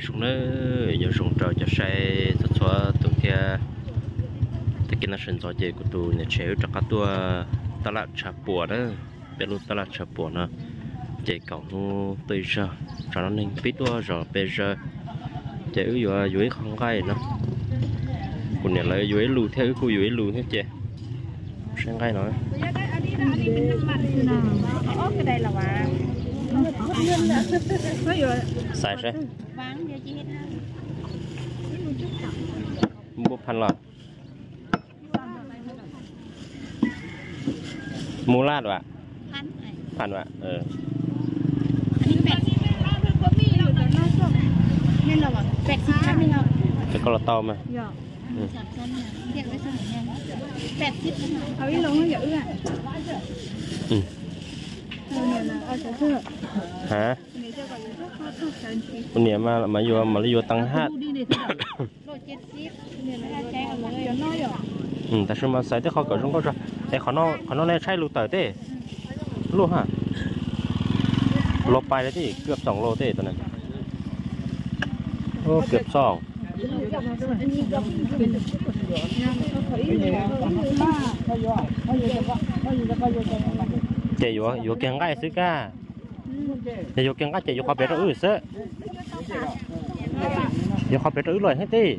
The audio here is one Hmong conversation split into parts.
Zoo na, nyob zoo rau cov saib txhua txhua tus thiab. Tag kis no sawv ntxov ces kuv tus niam tsev wb rov qab tuaj taj laj tshav puam na, peb lub taj laj tshav puam no ces kaum hnub tuaj ib zaug, tsam no neeg pib tuaj zom pes zaws ces wb yuav yuav ib qho nqaij no. Kuv niam lawv yuav ib lus thiab wb kuj yuav ib lus thiab ces saib nqaij no. Xaiv saib. Npua phan los. Mu laj a? Phan a? Koj los tau mas. Ha, kuv niam mas yuav mam li yuav tag haj. Tam sim mas xaiv tej qho kom zoo nkauj tso. Es qhov no nej tshaib lus tawm teb luaj ha. Luaj pais li teb, kwv xoom lus teb tam na. Kwv xoom. Ces yuav kiag nqaij xwb kab. Yog yuav kiag nqaij ces yuav qhov pem rau wb xwb. Yuav qhov pem rau wb los thiab teb.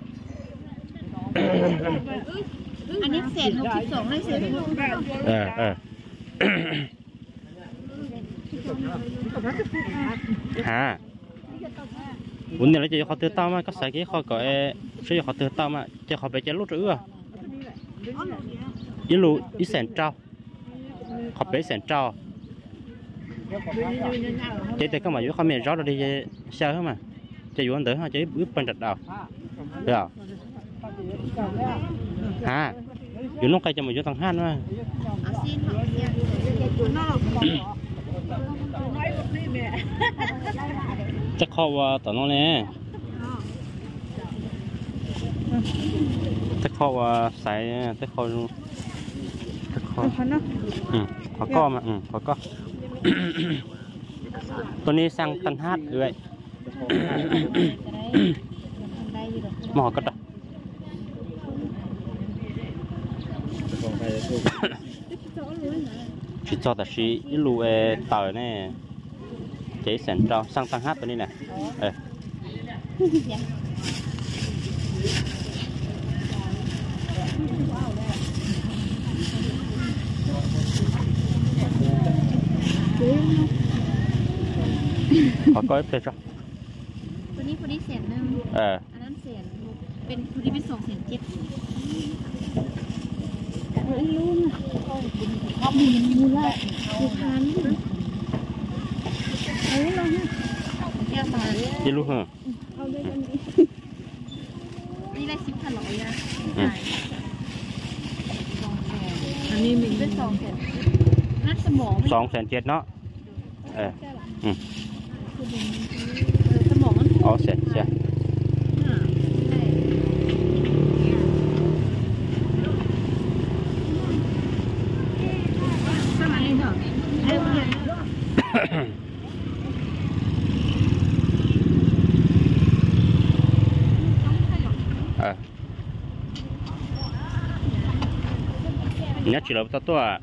Ha, kuv niam lawv ces yuav qhov twg tau mas koj xaiv kiag ib qho kom saib yuav qhov twg tau mas ces qhov pem ces luaj rau wb. Ib lus ib xees rau. Qhov pem ib xees rau. Ces tias koj mam yuav ib qho me zaub rau li xyaw mas, ces yuav ntawd ces wb pawg nram daus. Ha, yuav noj qe ces mam yuav tag haj no. Tej qho uas tom no ne, tej qho uas xaiv, tej qho, qhov koj mas, qhov koj. Tus ni xaa tag haj. Muab qhov koj rau. Tsis txog tam sim ib lus tawm ne. Ces ib xees rau, xaa tag haj tus ni na. Qhov koj ib pliag tso. Ib lub. Xoo xees ciaj no. Ob xees ciaj. Nyob tsis los tau tuaj.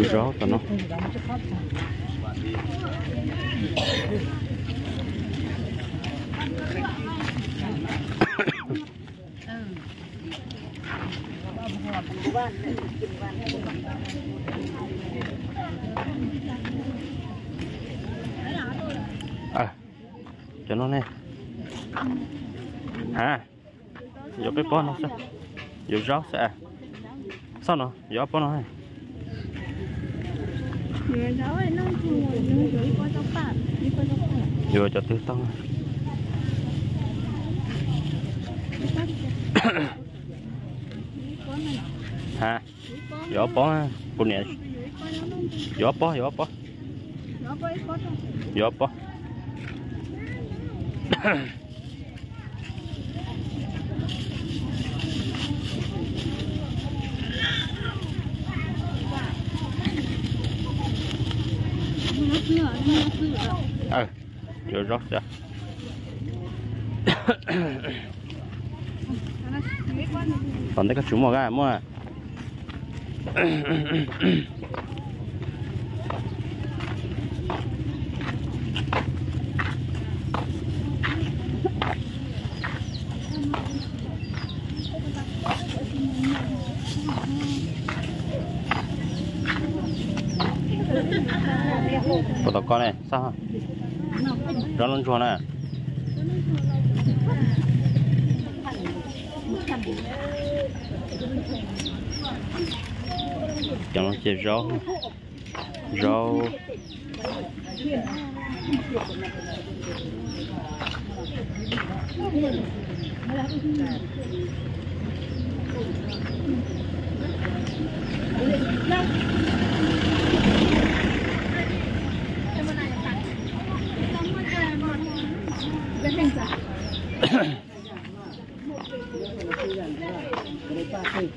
Zaub tom no. Cov no ne. Ha, yuav peb pob no xwb. Yuav zaub xwb. Xauj no yuav ob pob no. Yuav cov twg tau? Ha, yuav ob pob, kuv niam. Yuav pob, yuav pob. Yuav pob. Yuav zaub xwb. Tom ntej koj tsis muaj, muaj. Puas tau koj ne, xab? Zaub lub ntsuag na. Cov no ces zaub, zaub.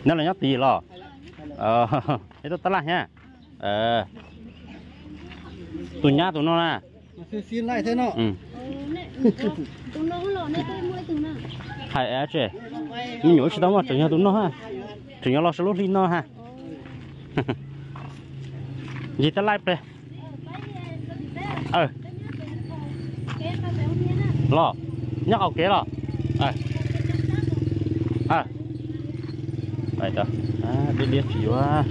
Neb los nyob tid los? Es tuaj tab laj thiab. Tus nyab tus no na. Hais tseem, me nyuam wb tsis tau muaj, tseem yog tus no ha. Tseem yog los saum lub hli no ha. Ncig tab laj ib pliag. Los, nyob qaum kev los. Diab diab tsis yuav.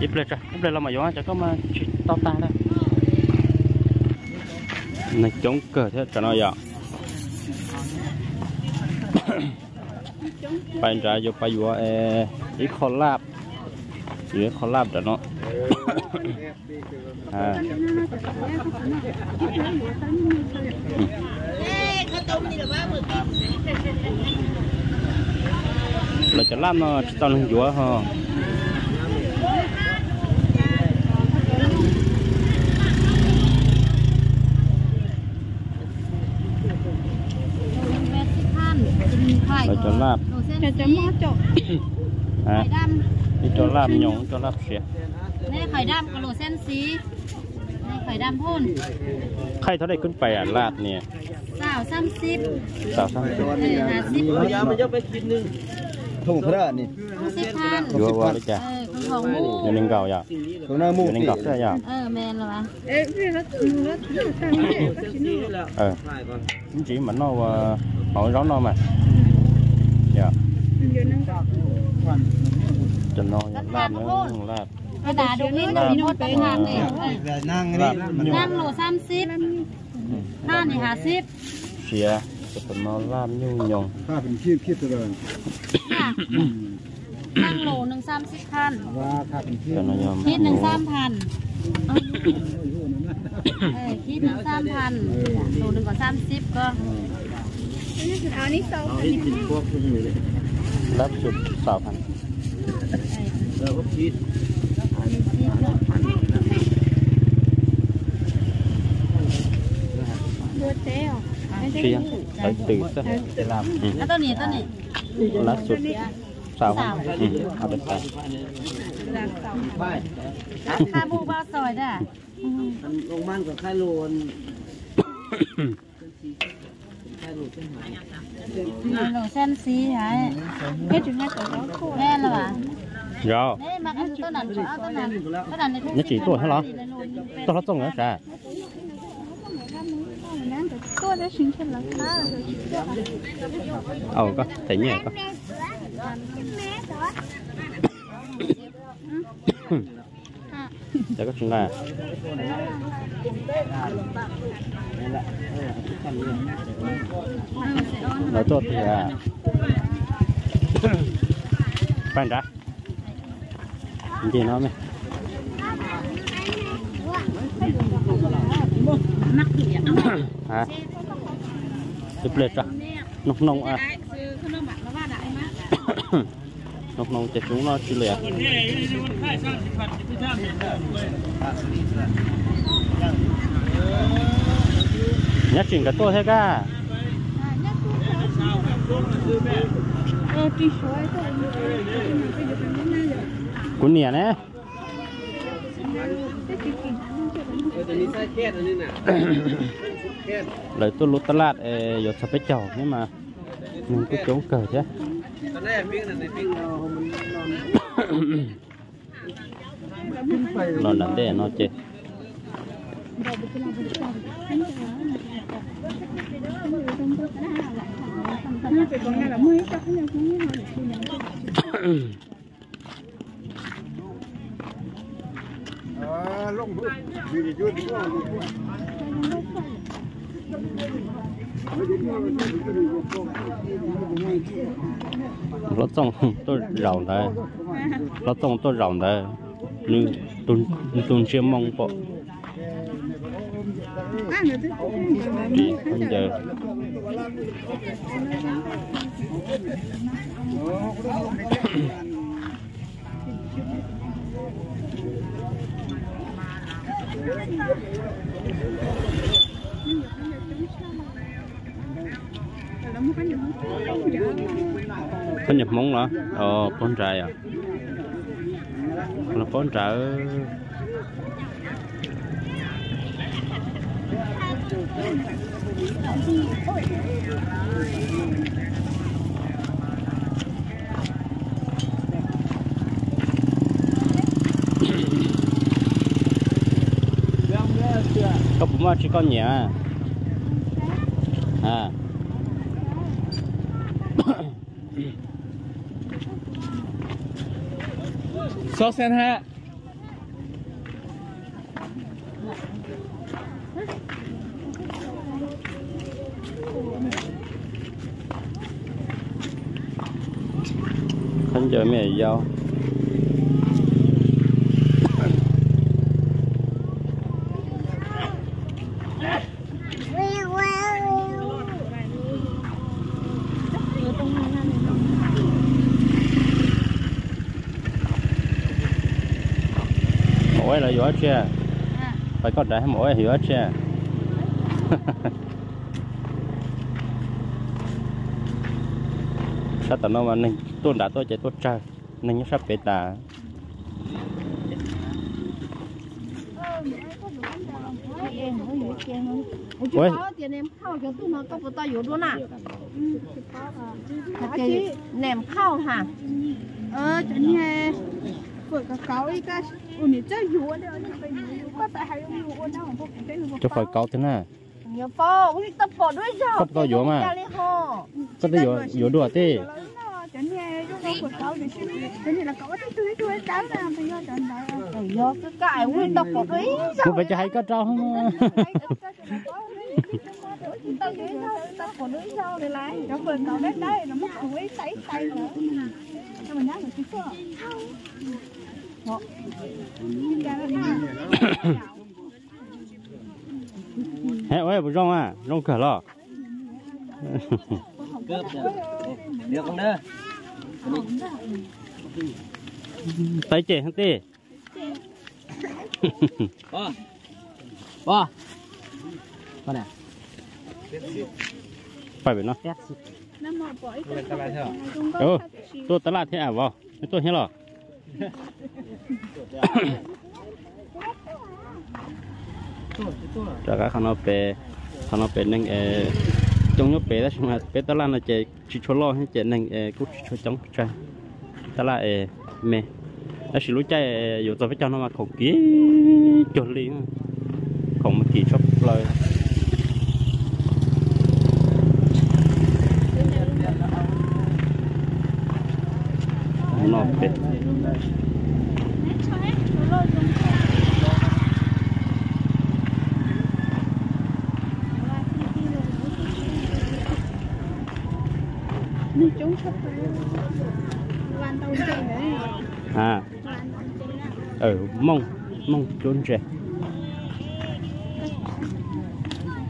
Ib pliag, ib pliag los mam yuav, cov koj mas tsis tau tag li. Neeg coob kawg thiab tsam no yom. Pais nrad yuav pais yuav ib qho laj, yuav ib qho laj nram no. Lawv cov laj no tsis tau neeg yuav ho. Lawv cov laj, ib co laj nyoos, ib co laj siav. Khaij thaum dej kub pais laj ne. Yuav ua li cas? Yuav nees nkaum yom? Yuav nees nkaum xwb yom? Ntsis mas noj ua hauv zaub no mas. Yog, cov no yog laj, laj, laj nyuj, siav, cov no laj nyuj nyoos. Lab xwb xaus phan. Tsis yog, tawv tws xwb. Lab xwb xaus phan. Yog, neb tsis tuaj thiab los? Tuaj hlob txooj na sav. Au, koj them nyiaj koj. Ces koj tsis nqa. Lawv tuaj tiag. Pab nrad. Ncig no me. Ib pliag tso. Noo hnoos, noo hnoos ces tsis noj tsi li. Nyob tsis nkawd tuaj thiab kab. Kuv niam ne. Lawv tuaj lub taj laj yuav txog peb caug thiab mas neeg kuj coob kawg thiab. Los nram ntej no ces Hlob Txooj tuaj zaum ntawd, Hlob Txooj tuaj zaum ntawd, nws tus ntsiab moo pom. Khaub ncaws Hmoob los? Pob ntsawg os. Los pob ntsawg. Koj puas muaj tsi koj nyiam? Xov xeeb hab. Khaub ncaws me nyuam yaus. Maum Eb lawv yuav dab tsi? Pais koj nrad, Maum Eb yuav dab tsi? Sab tom no mas neeg tuaj nrad tuaj ces tuaj tsawg, neeg nyob sab pem tas. Ua, cov fawm kauv thiab na. Koj puas tau yuav mas? Koj twb yuav dua teb. Mus pem cov hais koj rau. He ua puas zoo a, zoo kawg los. Tais cem heev tij. Pais pem no. Tuaj taj laj thiab vauv, neb tuaj thiab los? Rov qab qhov no pem, qhov no pem neeg coob nyob pem tab sis mas peb taj laj no ces tsis tshua loj thiab ces neeg kuj tsis tshua coob pes tsawg. Taj laj es me, tab sis lub caij yuav txog peb caug no mas khoom kim cuag li, khoom mas kim tshaj plaws. No pem. Mooj, mooj cuab ntses.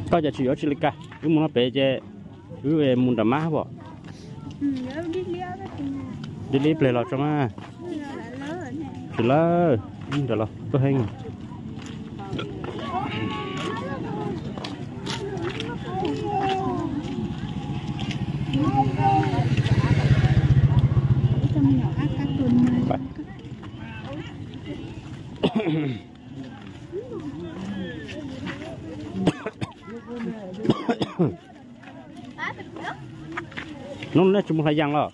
Koj cas tsis yuav tsi li cas, wb mus no pem ces Wb mus nram mab pom. Li li pliag los tso mas. Tsis lawm, nram los tuaj heev. Hnub no nej tsis mus hlais yas los?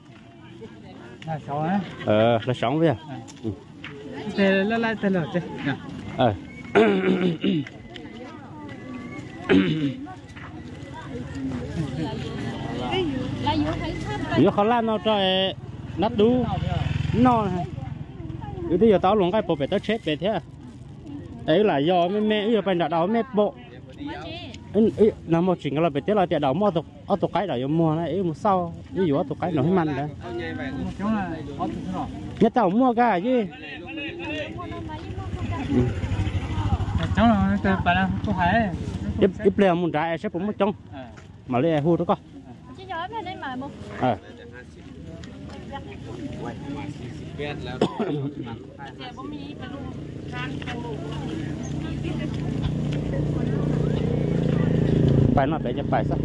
Hlais saud viag. Yuav qhov laj no rau nab tub noj. Wb twb yuav tau ob lub nqaij pov pem tawb tsheb pem thiab. Es wb lam yos me me, wb yuav pais nram daus me pom. Nag hmo tsim nkawd los pem teb los tias daus muaj ob tug qaib daus yuav muag na, wb mus xauj, wb yuav ob tug qaib no hib mas ntawd. Nyob tau muaj kab yeej. Ib pliag mus nrad es saib puas muaj coob, mam li hu rau koj. Pais no pem ces pais xwb.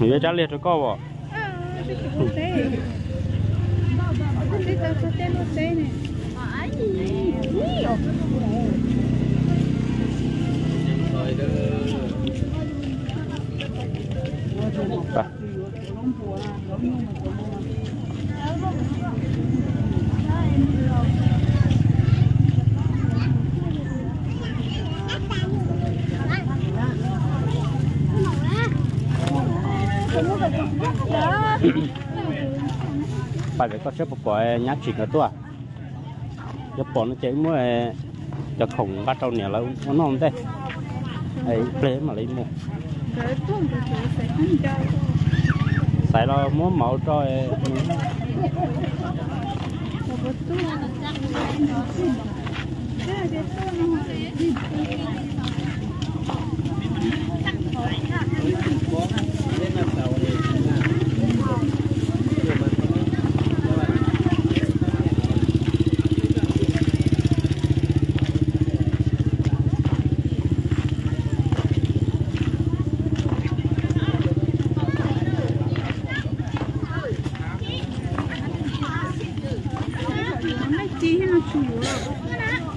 Yuav rab liag rau koj os. Pais pem koj saib puas pom nyab tsim nkawd tuaj. Yog pom no ces wb muab cov khoom nqa rau niam lawv ua noj ua ntej. Ib pliag mam li mus. Xaiv los muab mov rau.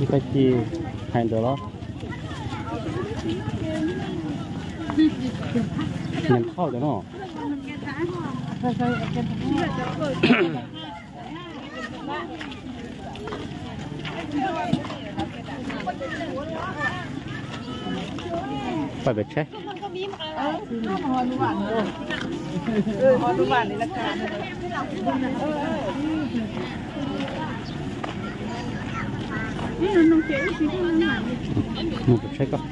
Nqaij ci hais ntawd los? Nqaij thauj cov no. Pais pem tsheb. Mus pem tsheb koj.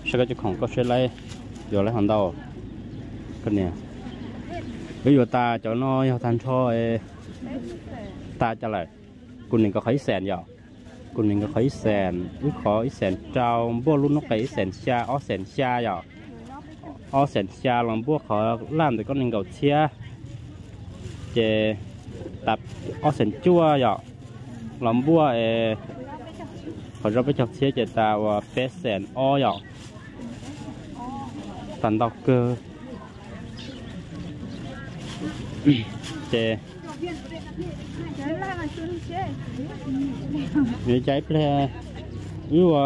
Saib koj cov khoom koj seb laib, yuav laib hov ntau. Koj niam, wb yuav tas cov no yog tag nrho tas cas lawm. Kuv niam nkawd qhov ib xees yom. Kuv niam nkawd qhov ib xees, wb qhov ib xees rau, npuaj lub noob qes ib xees xya, ob xees xya yom. Ob xees xya los npuaj qhov laj ntawm koj nees nkaum txhiab, ces tas ob xees cuaj yom. Los npuaj qhov zaub peb caug txhiab ces tas uas peb xees ob yom. Tas ntau kawg. Ces li cas ib pliag wb ua,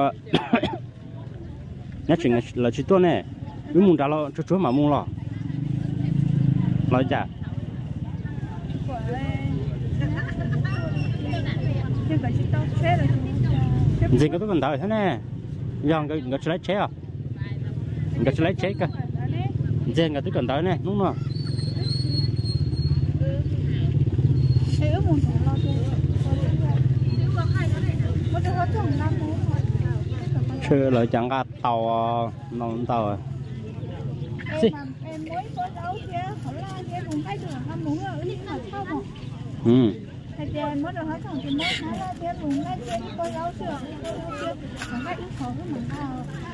nyob tseem lawv tsis tuaj ne, wb mus nrad los tsuag tsuag mam mus los, los cas? Ntxiag nkawd twb kawm ntawv thiab ne, yog nkawd tsis laib tsheb os. Nkawd tsis laib tsheb kawg. Ntxiag nkawd twb kawm ntawv ne hnub no. Lawv cas nqa tau no ntau.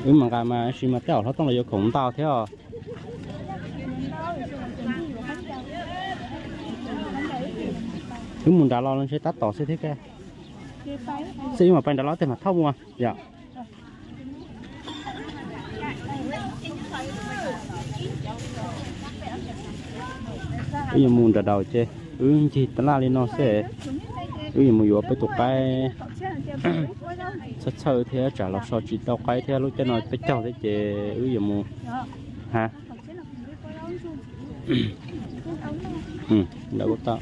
Wb mas nqa mas sis mas tej zaum hlob tooj los yuav khoom ntau thiab os. Wb mus nrad los ntshe tab tom xwb thiab. Xwb wb mam pais nrad los tej mam thauj mus yom. Wb yuav mus nram daus ces wb ncig tab laj li no xwb. Wb yuav mus yuav peb tus qaib txhawj txhawj thiab tsam los so tsis tau qaib thiab lub caij no peb caug thiab ces wb yuav mus ha. Ntawd kuj tau.